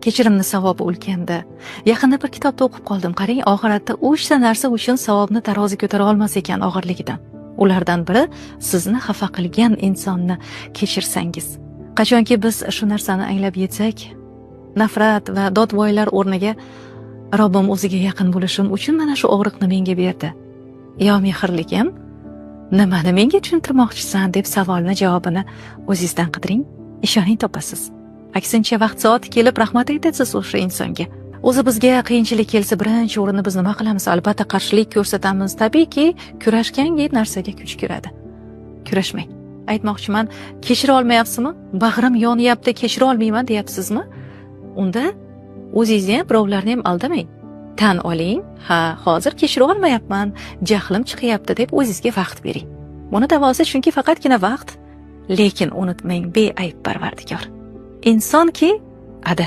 Kechirimni savobi ulkanda. Yaqinda bir kitobda o'qib qoldim. Qarang, oxiratda 3 ta narsa uchun savobni tarozi ko'tara olmas ekan og'irligidan. Ulardan biri sizni xafa qilgan insonni kechirsangiz. Qachonki biz shu narsani anglab yetsak, nafrat va dodvoylar o'rniga Robbim o'ziga yaqin bo'lishim uchun mana shu og'riqni menga berdi. Yo mehrligim, nimani menga tushuntirmoqchisan deb savolni javobini o'zingizdan qidiring, ishoning topasiz. Aksincha vaqt soati kelib rahmat aytasiz o'sha insonga. O'zi bizga qiyinchilik kelsa, birinchi o'rinda biz nima qilamiz? Albatta qarshilik ko'rsatamiz. Tabiiyki, kurashgan narsaga kuch kiradi. Kurashmang. Aytmoqchiman, kechira olmayapsizmi? Bag'rim yonyapti, kechira olmayman deyapsizmi? Unda o'zingizni ham, birovlarni ham aldamang. Tan oling, ha, hozir kechira olmayapman, jahlim chiqyapti deb o'zingizga vaqt bering. Buni davosi chunki faqatgina vaqt, lekin unutmang, beayb Parvardigor. Insonki